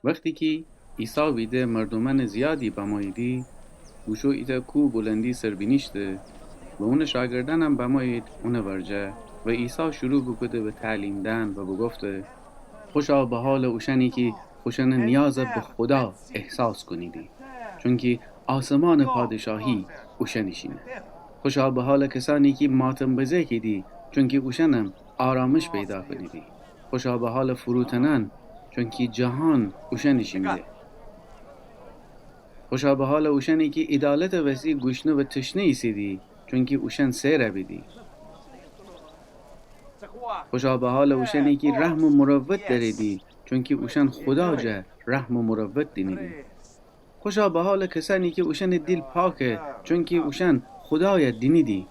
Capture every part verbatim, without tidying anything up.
وختی کی عیسی بیده مردومأنٚ زیادی بموییدی، بوشو ایتأ کوه بلندی سر بینیشته و اونٚ شاگردأنم بمویید اونٚ ورجه. و عیسی شروع بوکوده به تعلیم دئن و بوگفته: خوشا به حالٚ اوشأنی کی خوشأنٚ نیازَ به خودا احساس کونیدی، چونکی آسمانٚ پادشاهی اوشأنیشینه. خوشا به حالٚ کسأنی کی ماتم بزه کیدی، چونکی اوشأنم آرامش پیدا کونیدی. خوشا به حالٚ فروتنأن، چونکی جهان اوشأنیشین به. خوشا به حالٚ اوشأنی کی عیدالتٚ وسی گوشنه و تشنه ایسیدی، چونکی اوشأن سئر بیدی. خوشا به حالٚ اوشأنی کی رحم و مروت دأریدی، چونکی اوشأن خودا جا رحم و مروت دینیدی. خوشا به حالٚ کسأنی کی اوشأنٚ دیل پاکه، چونکی اوشأن خودای دینیدی.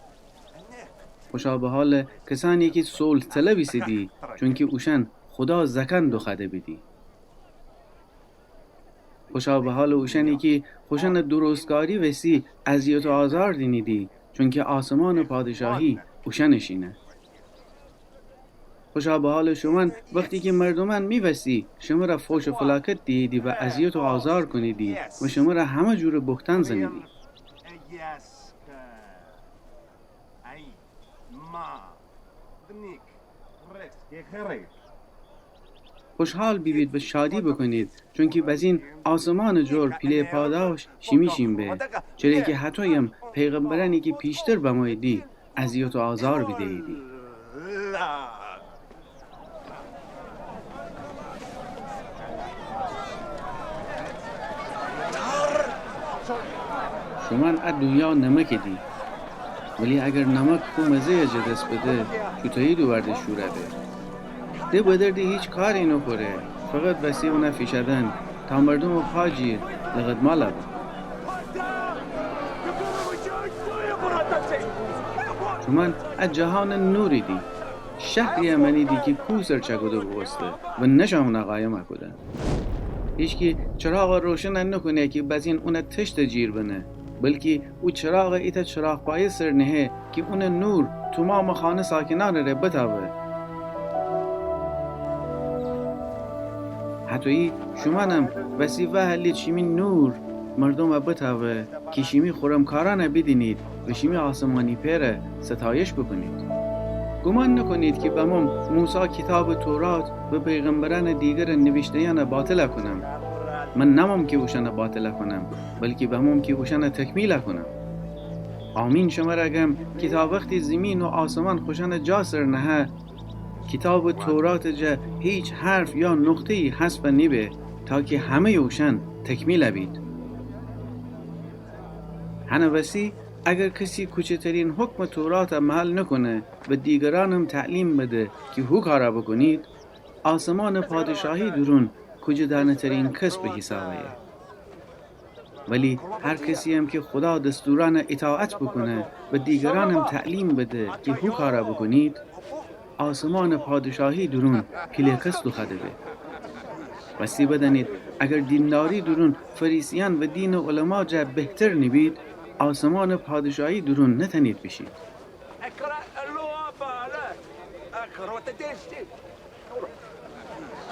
خوشا به حالٚ کسأنی کی صلح طلب ایسیدی، چونکی اوشأن خودا زأکأن دوخوأده بیدی. خوشا به حالٚ اوشأنی کی خوشأنٚ درستکاری وسی اذیت و آزار دینیدی، چونکی آسمانٚ پادشاهی اوشأنیشینه. خوشا به حالٚ شومأن وختی کی مردومأن می وسی شمره فوش و فلاکت دییدی و اذیت و آزار کونیدی و شمره همه جورٚ بهتأن زنیدی. خوشحال بیبید و شادی بوکونید، چونکی بزین آسمانٚ جور پیله پاداش شیمیشین به، چره کی هطویم پیغمبرأنی کی پیشتر بموییدی اذیت و آزار بیدهییدی. شومأن ا دونیا نمکیدی، ولی اگر نمک خو مزه‌یَ جٚه دس بده، چوطویی دووأرده شوره به؟ ده بدردی هیچ کاری نوخوره، فقط وسی اونَ فیشأدن، تا مردومٚ پا جیر لغدمالَ به. شومأن ا جهانٚ نوریدی. شهری‌یَ مأنیدی کی کوه سر چأکوده بوبوسته و نشأ اونَ قایم کودن. هیچکی چراغَ روشن نوکونه کی بزین اونَ تشتَ جیر بنه، بلکی او چراغَ ایتأ چراغ‌پایه سر نهه کی اونٚ نور تومامٚ خانه ساکنأنٚ ره بتأوه. هطویی شومأنم وسی وهلید شیمی نور مردومَ بتأوه کی شیمی خورم کارأنَ بیدینید و شیمی آسمانی پئرَ ستایش بوکونید. گومان نوکونید کی بموم موسی کیتابٚ تورات و پیغمبرأنٚ دیگرٚ نیویشته‌یأنَ باطلَ کونم. من نأموم کی اوشأنَ باطلَ کونم، بلکی بموم کی اوشأنَ تکمیلَ کونم. آمین شمره گم کی تا وختی زیمین و آسمان خوشأنٚ جا سر نهه، کیتابٚ توراتٚ جا هیچ حرف یا نقطه‌یی حذف نیبه، تا کی همه‌یٚ اوشأن تکمیلَ بید. هنٚ وسی اگر کسی کوچه‌ترین حکمٚ توراتَ محل نوکونه و دیگرأنم تعلیم بده کی هو کارَ بوکونید، آسمانٚ پادشاهی دورون کوجه‌دانه‌ترین کس به حیساب ایه. ولی هر کسی‌یم کی خودا دستورأنَ ایطاعت بوکونه و دیگرأنم تعلیم بده کی هو کارَ بوکونید، آسمانٚ پادشاهی دورون پیله کس دوخوأده به. وستی بدأنید، اگر دینداری دورون فریسیأن و دینٚ علما جا بهتر نیبید، آسمانٚ پادشاهی دورون نتأنید بیشید.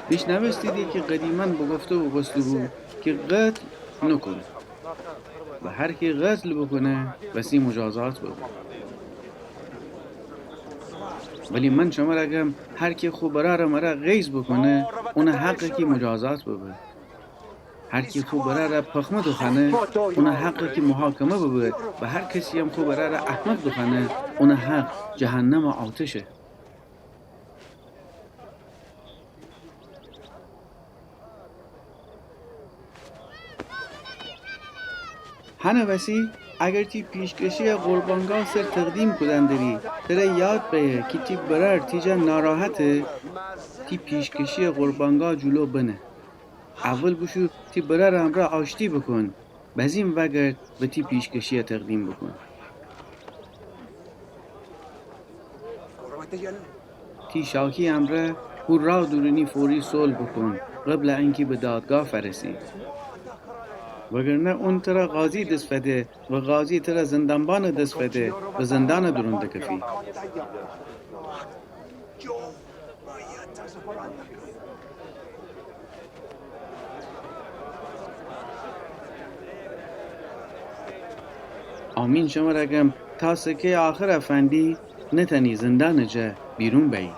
بیشنوستیدی کی قدیمأن بوگفته بوبوسته‌بو کی قتل نوکون و هر کی قتل بوکونه وسی مجازات ببه. ولی من شمره گم هر کی خو برأرٚ مره غیظ بوکونه اونٚ حقه کی مجازات ببه. هر کی خو برأرَ پخمه دوخوأنه اونٚ حقه کی محاکمه ببه و هر کسی‌یم خو برأرَ احمق دوخوأنه اونٚ حق جهنمٚ آتشه. هنٚ وسی اگر تی پیشکشی‌یَ قربانگاه سر تقدیم کودن دری، تره یاد بأیه کی تی برأر تی جا ناراحته، تی پیشکشی‌یَ قربانگاه جلو بنه. اول بوشو تی برأرٚ امرأ آشتی بوکون، بزین وأگرد و تی پیشکشی‌یَ تقدیم بوکون. تی شاکی امرأ هو راه دورونی فوری صلح بوکون، قبلٚ انکی به دادگاه فأرسی. وگرنه اون تره قاضی دس فده و قاضی تره زندانبانٚ دس فده و زندانٚ دورون دکفی. آمین شمره گم، تا سکه‌یٚ آخرَ فندی، نتأنی زندانٚ جا بیرون بأیی.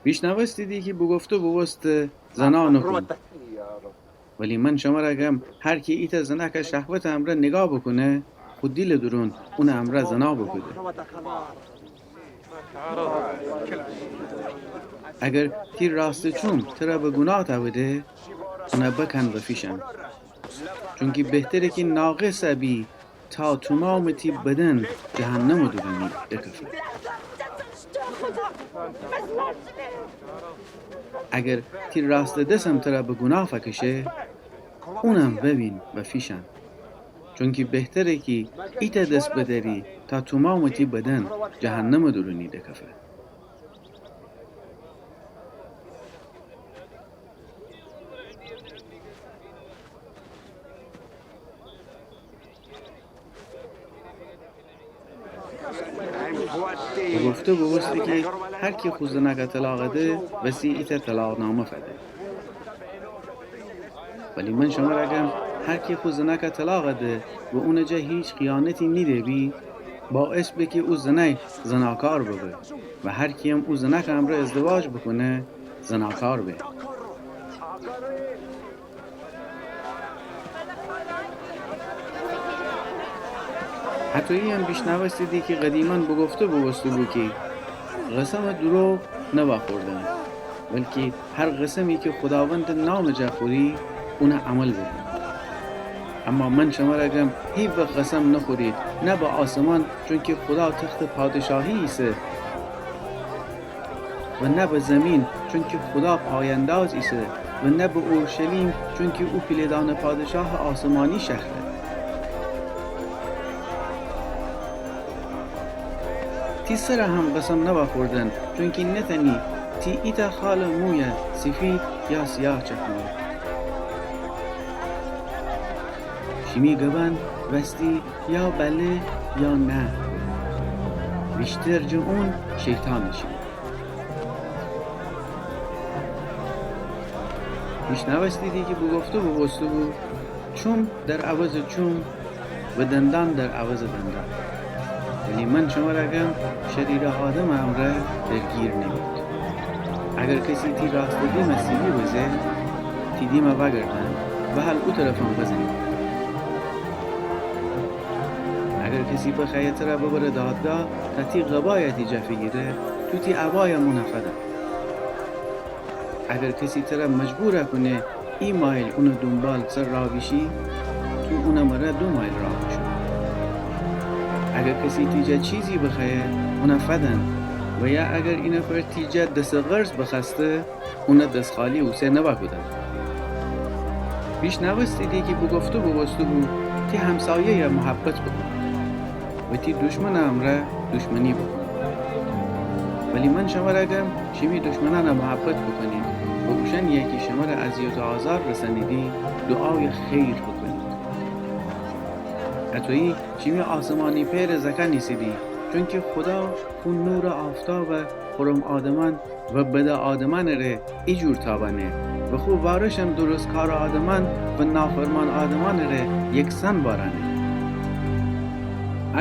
بیشنوستیدی کی بوگفته بوبوسته زنأنٚ خون. ولی من شمره گم، هر کی ایتأ زنأکَ شهوتٚ امرأ نیگاه بوکونه، خو دیلٚ دورون اونٚ امرأ زنا بوکوده. اگر تی راستٚ چوم تره به گوناه تأوده، اونَ بکن و فیشأن. چونکی بهتره کی ناقص بی تا تومامٚ تی بدن جهنمٚ دورونی دکفه. اگر تی راستٚ دسم تره به گوناه فکشه، اونم ووین و فیشأن. چونکی بهتره کی ایتأ دس بدأری تا تومامٚ تی بدن جهنمٚ دورونی دکفه. بوگفته بوبوسته کی هر کی خو زنأکَ طلاق ده، وسی ایتأ طلاق‌نامه فده. ولی من شمره گم، هر کی خو زنأکَ طلاق ده و اونٚ جا هیچ خیانتی نیده بی، باعث به کی او زنأی زناکار ببه و هر کییم او زنأکٚ امرأ ازدواج بوکونه، زناکار به. هطویی‌یم بیشنوستیدی کی قدیمأن بوگفته بوبوسته‌بو کی قسمٚ دوروغ نوا خوردن، بلکی هر قسمی کی خوداوندٚ نامٚ جا خوری، اونَ عمل بوکون. اما من شمره گم، هیوخت قسم نخورید، نه به آسمان، چونکی خودا تختٚ پادشاهی ایسه، و نه به زیمین، چونکی خودا پای‌انداز ایسه، و نه به اورشلیم، چونکی او پیله دأنٚ پادشاهٚ آسمانی شهره. تی سرَ هم قسم نوا خوردن، چونکی نتأنی تی ایتأ خالٚ مویَ سیفید یا سیاه چأکونی. شیمی گبأن وستی یا بله یا نه، ویشتر جٚه اون شیطانٚ شیمی. بیشنوستیدی کی بوگفته بوبوسته‌بو، چوم در عوضٚ چوم و دندان در عوضٚ دندان. ولی من شمره گم، شریرٚ آدمٚ امرأ درگیر نیبید. اگر کسی تی راستٚ دیمَ سیلی بزه، تی دیمَ وأگردن و هل او طرفم بزنید. اگر کسی بخوأیه تره ببره دادگاه تا تی قبایَ تی جا فیگیره، تو تی عبایَ اونَ فدن. اگر کسی تره مجبور کونه ای مایل اونٚ دونبال سر راه بیشی، تو اونٚ مره دو مایل راه بشو. اگر کسی تی جا چیزی بخوأیه، اونَ فدن. و یا اگر اینفر تی جا دسٚ قرض بخوأسته، اونَ دسٚ خالی اوسه نوا کودن. بیشنوستیدی کی بوگفته بوبوسته‌بو، تی همسایه‌یَ محبت بوکون و تی دشمنٚ امرأ دشمنی بوکون. ولی من شمره گم، شیمی دشمنأنَ محبت بوکونید و اوشأنی‌یَ کی شمره اذیت و آزار رسأنیدی، دوعایٚ خیر بوکونید. هطویی شیمی آسمانی پئرٚ زأکأن ایسیدی، چونکی خودا خو نورٚ آفتابَ خورم آدمأن و بدٚ آدمأنٚ ره ایجور تابأنه و خو وارشم درستکارٚ آدمأن و نافرمانٚ آدمأنٚ ره یکسأن بارأنه.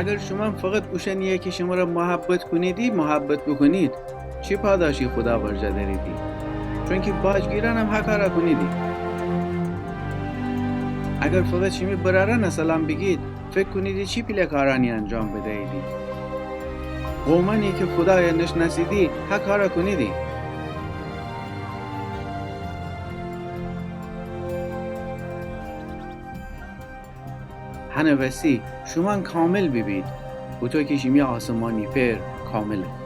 اگر شومأن فقط اوشأنی‌یَ کی شمره محبت کونیدی محبت بوکونید، چی پاداشی خودا ورجه دأریدی؟ چونکی باجگیرأنم هه کارَ کونیدی. اگر فقط شیمی برأرأنَ سلام بیگید، فکر کونیدی چی پیله کارأنی انجام بدییدی؟ قومأنی کی خودایَ نشنأسیدی، هه کارَ کونیدی. هنٚ وسی شومأن کامل بیبید، هوطو کی شیمی آسمانی پئر کامله.